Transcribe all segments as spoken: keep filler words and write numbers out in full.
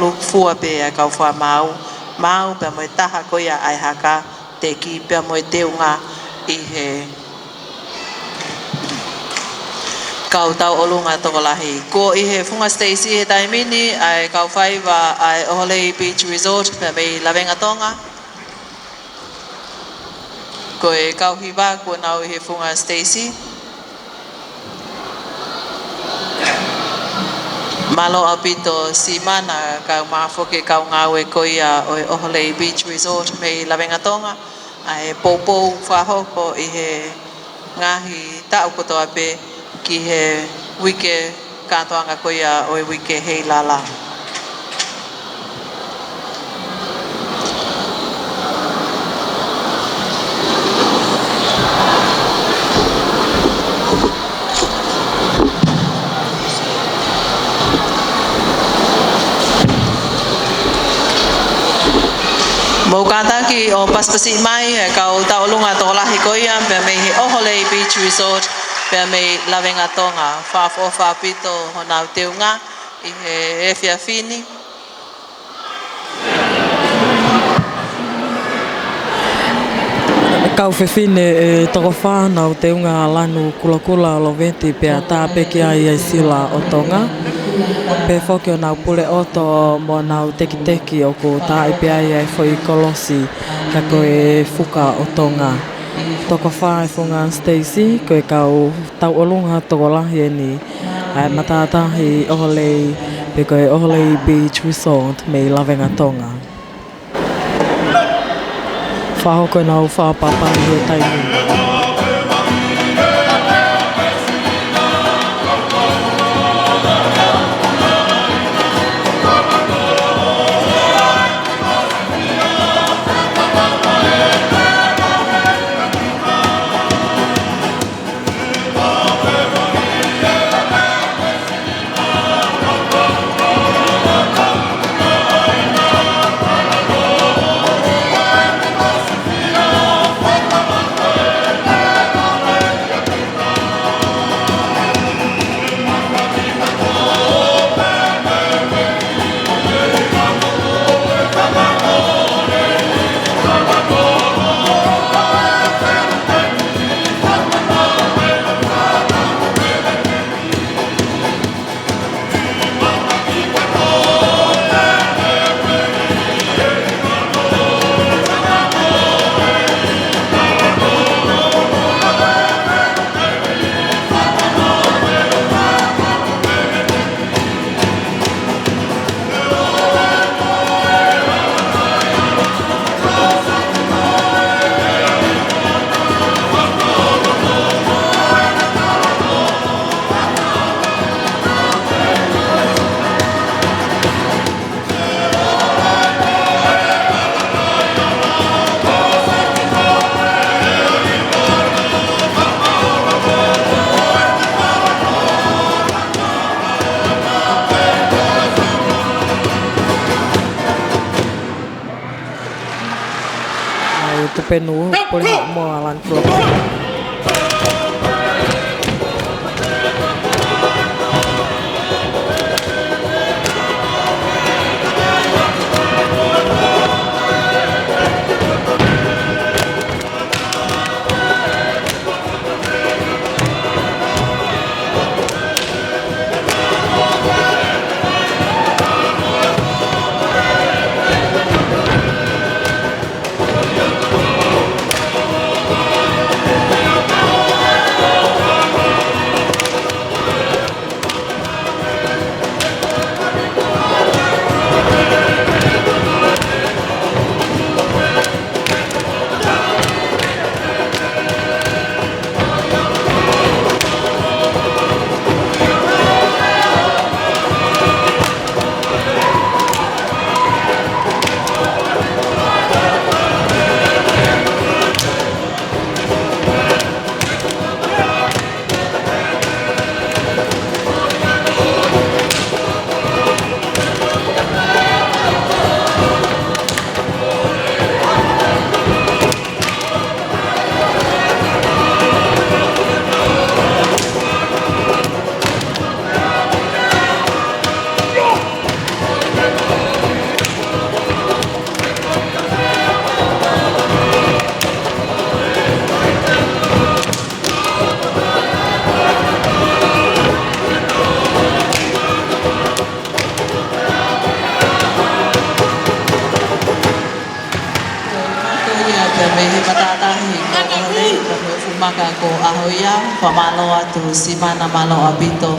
Lukufua pē ʻa e kau fakamaau, maau pea mo e taha ko ia ʻa e haka, teki pea mo e teunga ʻi he kau tauʻolunga tokolahi. Kuo ʻi he funga siteisi he taimi ni ʻa e kau faiva ʻa e ʻOhole Beach Resort pea mei Lavengatonga. Ko e kau hiva kuo nau ʻi he funga siteisi. Mālō ʻaupito Simana, kau mafoke kau ngāue ko ia ʻo e ʻOhole Beach Resort mei Lavengatonga, ʻa e poupou fakahoko ʻi he ngaahi taʻu kotoa pē ki he uike kātoanga ko ia ʻo e uike heilala. Mou kātaki ʻo pasipasi mai ʻa e kau tauʻolunga tokolahi ko ia pea mei he ʻOhole Beach Resort pea mei Lavengatonga. Fakaʻofoʻofa ʻaupito honau teunga ʻi he efiafi ni. Kau fefine ʻe toko fā, nau teunga ʻa Lanu Kulokula Loveti pea tāpeki ai ʻa e Sila ʻo Tonga. Pehē foki ʻo nau pule ʻoto mo nau tekiteki ʻoku taaʻi pē ai ʻa e foʻi kolosi ka ko e fuka ʻo Tonga. Toko fā ʻi he funga siteisi, ko e kau tauʻolunga tokolahi eni ʻa e matātahi ʻOhole, pe ko e ʻOhole Beach Resort mei Lavengatonga. Fakahoko ʻenau fakapapau he taimi ni. ʻAi, tupenu, pole mo Alan Flores. ʻI he matātahi ko ʻOhole, ko e fuʻu maka ko ʻAhoia, fakamālō atu, semina mālō ʻaupito.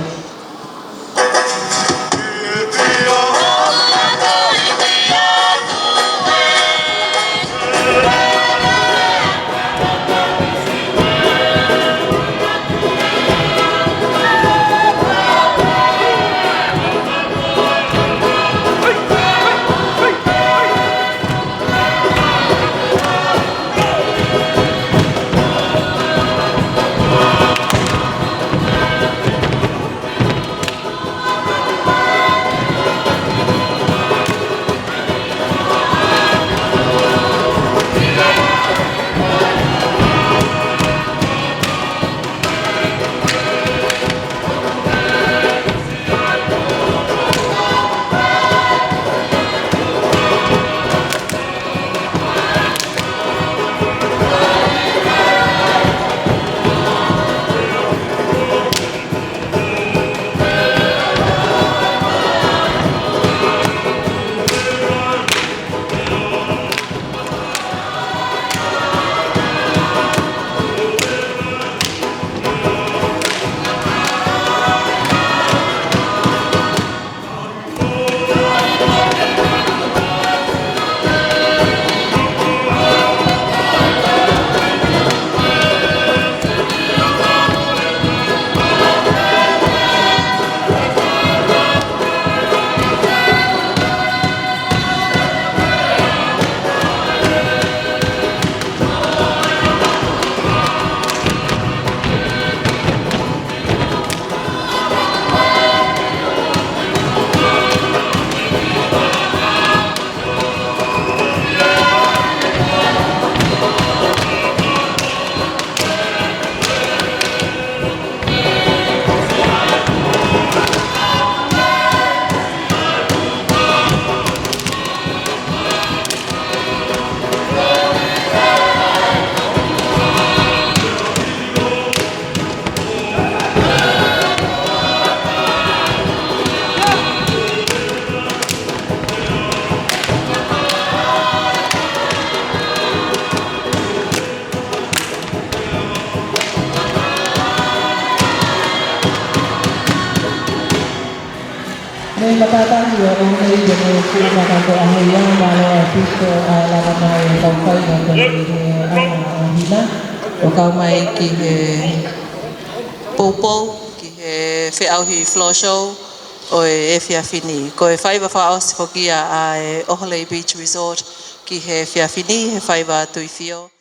Mei he matātahi ʻo ʻOhole, ko e fuʻu maka ko ʻAhoia, mālō ʻaupito ʻa e lava mai e kau faiva ko eni ʻi he ʻaho ni. ʻO kau mai ki he poupou, ki he feʻauhi floor show ʻo e efiafi ni. Ko e faiva fakaʻosi foki ia ʻa e ʻOhole Beach Resort ki he efiafi ni, he faiva Tuʻifio.